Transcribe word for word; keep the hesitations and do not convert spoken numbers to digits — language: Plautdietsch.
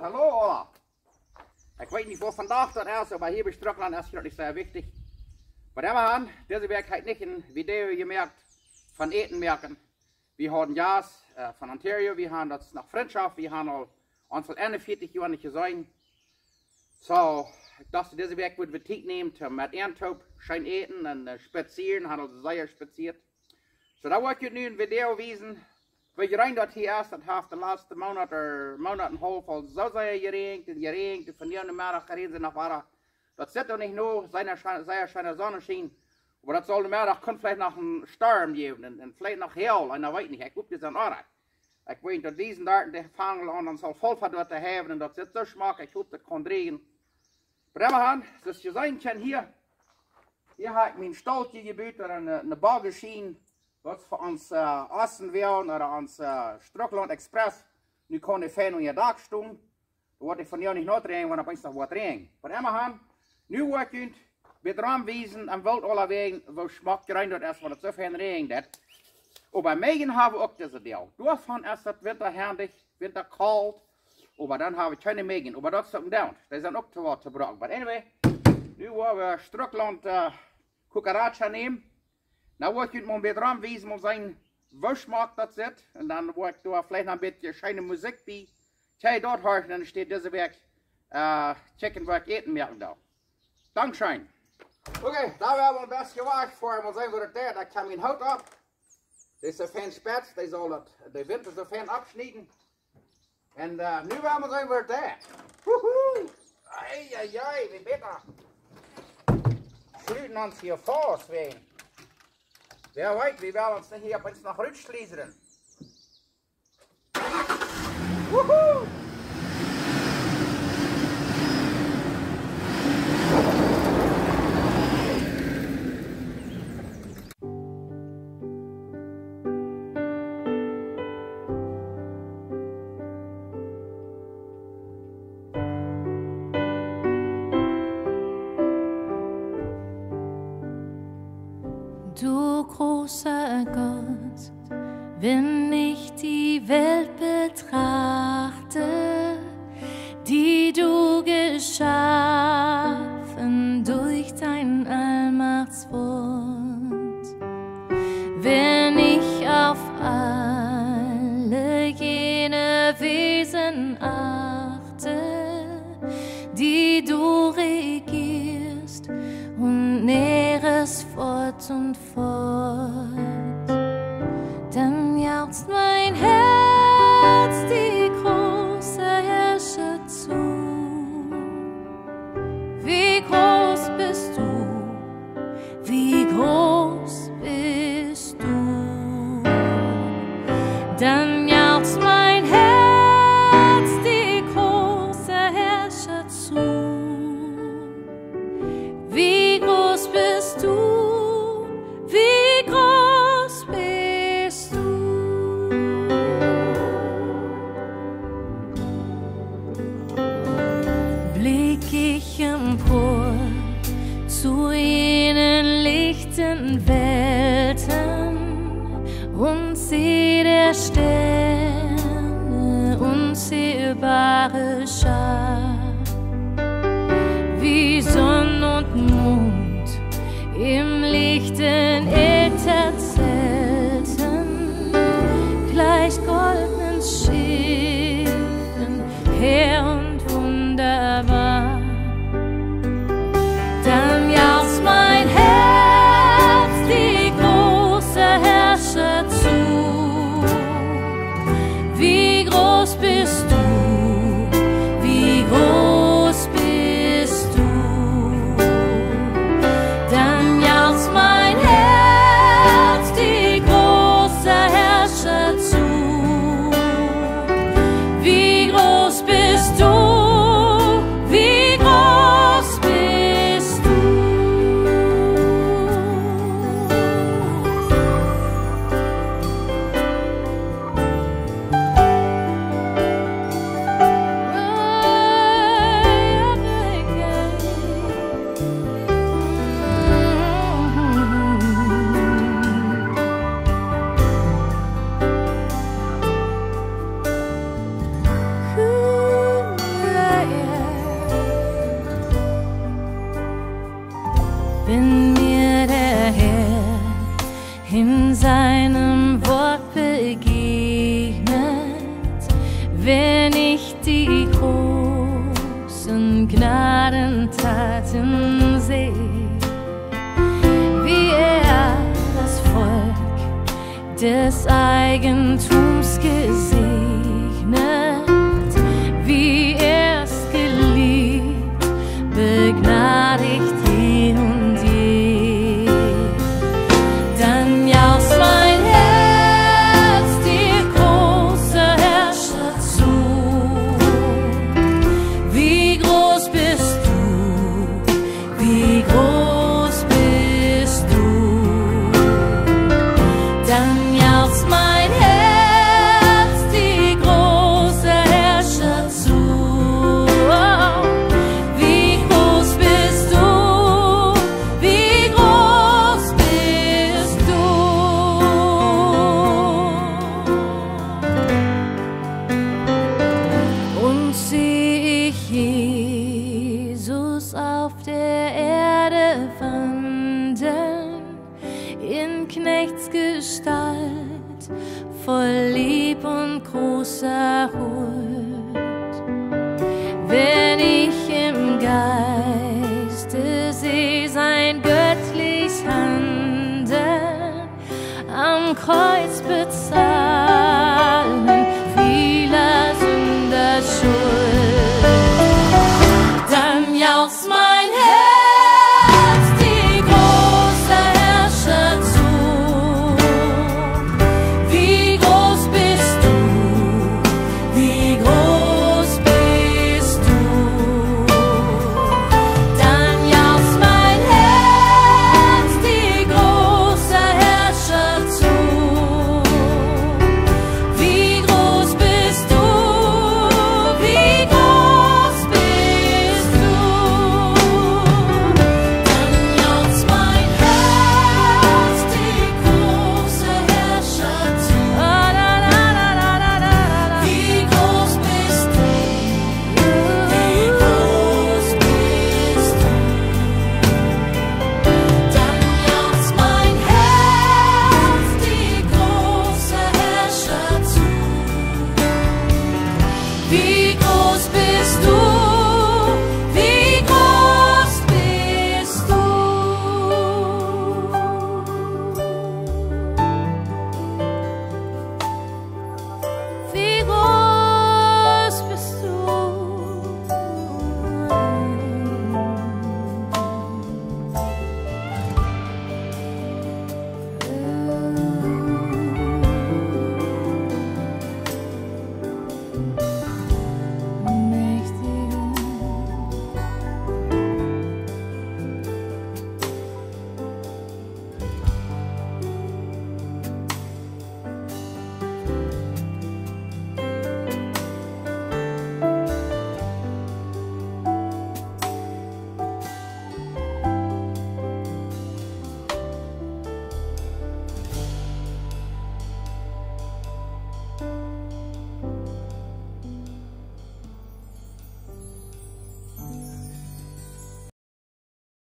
Hallo, Ola. Ekj weet nich, woo vondoag daut es, oba hia bie Strucklaunt es daut nich sea wichtich. Oba emmahan, dise Wäakj hab ekj nich een Video jemoakt von Äten moaken. Wie hauden Jast, äh, von Ontario, wie haben daut noch Frintschoft, wie haben aul ons aul eenunvieetich Joa nich jeseenen. Soo, ekj docht, dise Wäakj wudd wie Tiet nämen, om met an toop scheen äten un, äh, spazieren, haben aul sea spazieet. Soo, dan woa ekj junt nu een Video wiesen. Woo jreen daut hia es, daut haft de latste Moonat, äh, Moonat un haulf aul soo sea jeräajent un jeräajent. Un vondoag Nomeddach räajent see noch wada. Daut sitt doa nich no, sea schee-, sea scheena Sonneschien. Oba daut saul Nomeddach, kaun veleicht noch een Storm jäwen un, un veleicht noch Hagel, eena weet nich. Ekj hop, dee sent oajch. Ekj weet daut dise Doag, dee fangen aun, ons aul voll fa doa to haben un daut sitt soo schmock, ekj hop, daut kaun räajnen. Oba emmahan, soo aus jie seenen kjennen hia, hia hab ekj mien Staultje jebut, doa een, een Boagesschien, daut es fa ons, äh, Ostenwoagen ooda ons, äh, Strucklaunt Express. Nu kaun dee fein unja Dak stonen. Doa woat vondoag nich no räajnen, wan opp eemol noch waut räajent. Oba emmahan, nu woa ekj junt bät rom wiesen, em Woolt aulawäajen, woo schmock jreen daut es, wan daut soo fein räajent. Oba Mäajen hab wie uk dise Doag. Doavon es daut wintahenich, wintakolt. Oba dan hab wie kjeene Mäajen. Oba daut es uk een Down. Dee sent uk to waut to brucken. But anyway, nu woa wie Strucklaunt, äh, Cucaracha nämen. Nu woa ekj junt mol een bät rom wiesen, mol seenen, woo schmock daut sitt. Un dan woa ekj doa veleicht noch een bät scheene Musikj bie. Kjenn jie daut horchen, dan steit dise Wäakj, äh, kjikjen, woo ekj Äten moaken doo. Dankscheen. Okay, dan woa wie een bät wachten, mol seenen, woo daut jeit. Dan kaun mien Hoot opp. Dee es soo fein spetz, dee saul daut, dee Wint soo fein aufschnieden. Un, äh, nu woa wie seenen, woo daut jeit. Wuhu! Ei, ei, ei, wie bäta. Schluten ons hia faust wäajen. Wäa weet, wie woaren ons nich hia opp eemol noch rutschliesren. Wuhu! Du großer Gott, wenn ich die Welt betrachte, die du geschaffen durch dein Allmachtswort, wenn ich auf alle jene Wesen achte, die du regierst und nährest fort und fort, dann jauchzt mein Herz die große Herrscher zu. Wie groß bist du, wie groß bist du. Dann jauchzt mein Herz die große Herrscher zu. Wie groß bist du, wie groß bist du. Blick ich empor zu jenen lichten Welten und seh der Sterne unzählbare Schar, wie Sonn und Mond im lichten Äther zelten, gleich goldnen Schiffen, hehr und wunderbar. Dann jauchzt mein Herz die große Herrscher zu. Wie groß bist du, wie groß bist du. Dann jauchzt mein Herz die große Herrscher zu. Wie groß bist du, wie groß bist du. Wenn ich die großen Gnadentaten sehe, wie er das Volk des Eigentums gesegnet, wie er's geliebt, begnadigt je und je. Dann jauchzt mein Herz dir, großer Herrscher, zu. Wie groß bist du, wie groß bist du. Dann jauchzt mein Herz dir, großer Herrscher, zu. Wie groß bist du, wie groß bist du. Und seh ich Jesus auf der Erde wandeln, in Knechtsgestalt, voll Lieb und großer Huld. Wenn ich im Geiste seh sein göttlich Handeln, am Kreuz bezahlen vieler Sünder Schuld, dann jauchzt mein Herz dir, großer Herrscher, zu. Wie groß bist du, wie groß bist du. Dann jauchzt mein Herz dir, großer Herrscher, zu. Wie groß bist du, wie groß bist du. Dann jauchzt mein Herz dir, großer Herrscher, zu. Wie groß bist du, wie groß bist du. Dann jauchzt mein Herz dir, großer Herrscher, zu. Wie